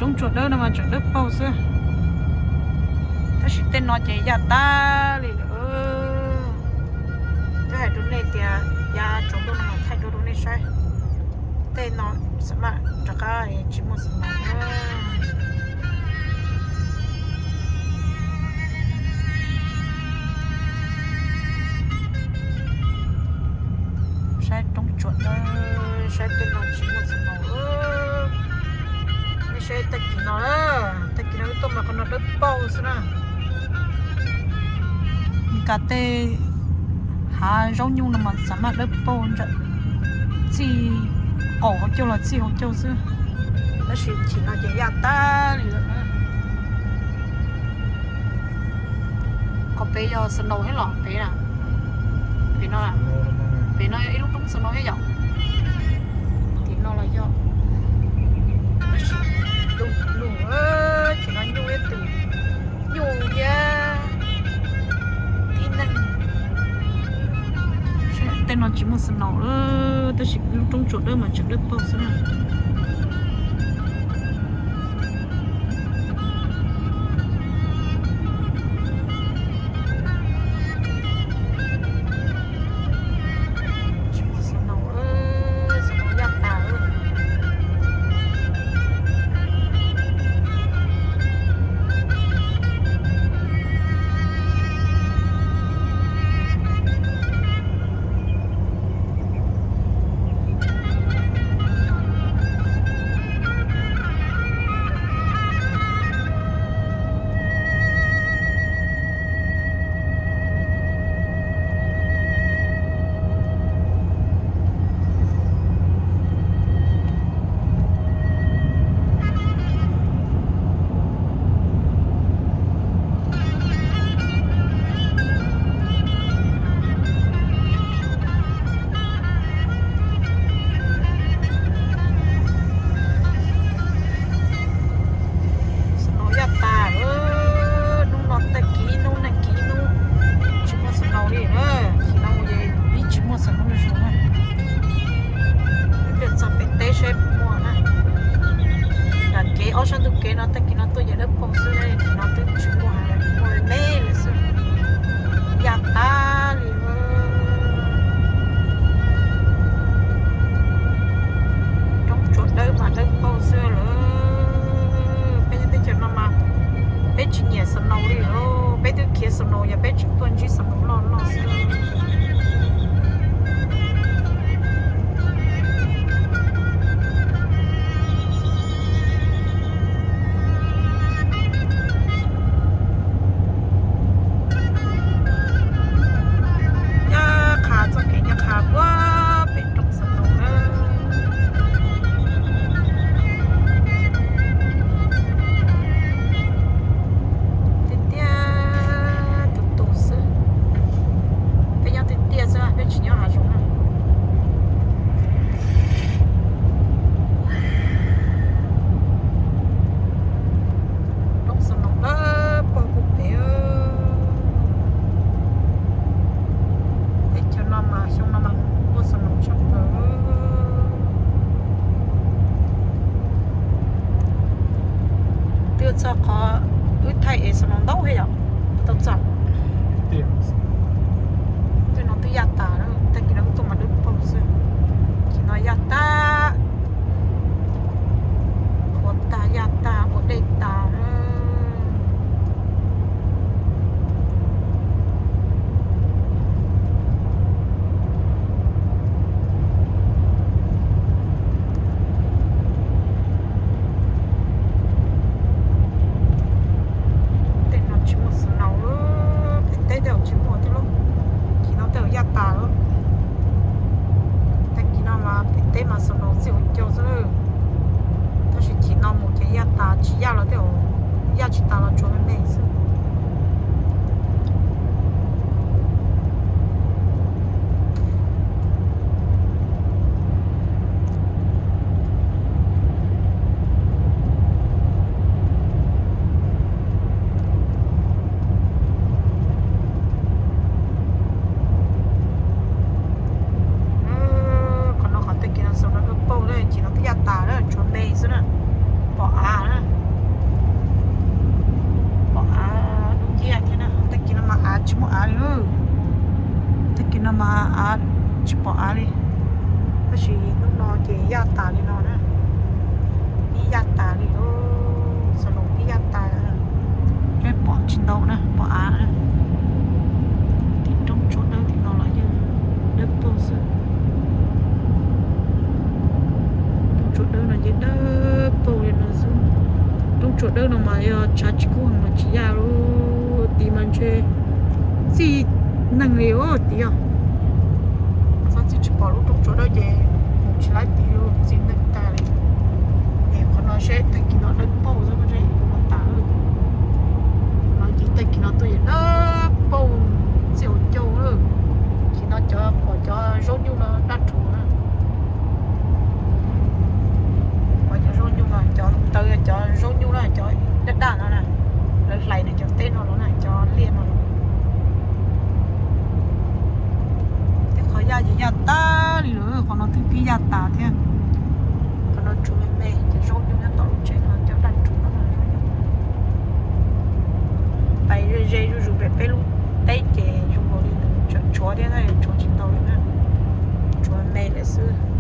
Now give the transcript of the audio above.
Roob tsuas dawb no mas tseem dawb paug xwb, tab sis tej no ces yaj tag li lawm. Twb hais rau nej tias yav tsaus ntuj no mas thaij dua rau nej saib. Tej no xam maj rov qab tsis muaj snow na. Saib roob tsuas dawb, saib tej no tsis muaj snow. Nej saib tag kis no, tag kis no wb tuaj mas qhov no dawb paug xwb na. Kas tej hav zaub nyuj no mas xam maj dawb paug ntsawm txij qaum hauv caug los txij hauv caug xwb, tab sis chim no ces yaj tag li lawm na. Qhov pem yog snow thiab los pem na? Pem no, pem no yog ib lub roob snow thiab yom? Tim no los yog, tab sis lug lug, tim no nyuj thiab tus, nyuj thiab tib neeg. Tej no tsis muaj snow lawm, tab sis lub roob tsuas dawb mas tseem dawb paug xwb na. Tsis muaj snow, snow yaj tas lawm. Snow yaj tas, hnub no tag kis hnub neeg kis hnub tsis muaj snow li na. Chim no mus ces pib tsis muaj snow zoo na. Peb pliag txog pem teb saib puas muaj na. Nram kev ob sab ntug kev no tag kis no tuaj ces dawb paug xwb, chim no twb tsis muaj, muaj me me lawm xwb. Yaj tas li. Roob tsuas dawb mas dawb paug xwb lawm. Peb nyob teb chaws no mas peb tsis nyiam snow li os. Peb twb khiav snow yog peb tseem tuaj ntsib snow loj loj xwb. Ncaj qha txoj kev ncaj qha puag pem roob snow na. Tiag tiag, tus tus xwb. Peb nyob tiag tiag xwb, peb tsis nyob hav zoov na. Roob snow dawb paug kuj pem. Teb chaws no mas xyoo no mas muaj snow tshaj plaws. Twb txog qhov wb thaij es snow ntau thiab yom, tau txog. Twb no twb yaj tas, tag kis no wb tuaj mas dawb paug xwb. Kis no yaj tas, qhuav tag yaj tas ua dej tas. Tej no tsis muaj snow, pem teb tej zaum tsis muaj thiab lauj. Chim no tej zaum yaj tas lawm. Tag kis no mas pem teb mas snow txij hauv caug xwb, tab sis chim no mus ces yaj tas, tsis yaj los tej zaum, yaj tsis tas los tsuas me me xwb. Qhov no qhov tag kis no snow dawb paug, chim no twb yaj tas lawm, tshuav me xwb na, pom av na. No mas av tsis pom av li, tab sis hnub no ces yaj tas li no na, pib yaj tas li, xov loos pib yaj tas. Peb pom tsis ntau na, pom av na. Tim roob tsuas dawb tim no los yeej dawb paug xwb. Roob tsuas dawb no ces dawb paug li no xwb. Roob tsuas dawb no mas yog tshav tsis kub heev mas tsis yaj li, tid mas ntshe txij neeg li os tid yog. Txhob txij tsis pom lub roob tsuas dawb ces mus tsis laib tid li, txij neeg tag li. Es qhov no seb tag kis no dawb paug xwb, seb ua tas. Qhov no ces tag kis no tuaj ces dawb paug txij hauv caug lawm. Kis no cov pom cov zaub nyuj no daj rhuv na. Pom cov zaub nyuj no, cov ntawd cov zaub nyuj na, cov daj daj no na, lawv hlais nws cov teb no los na, cov liaj no los. Tej qhov yaj ces yaj tag li lawm, qhov no twb pib yaj tas thiab. Qhov no tsuas me me, cov zaub nyuj nyob tom lub tsev no, cov daj rhuv no zaub nyuj. Pais ze ze zuj zus pem peb lub teb ces zoo nkaus li tshuav thiab, tshuav tsis tau li na, tshuav me lawm xwb.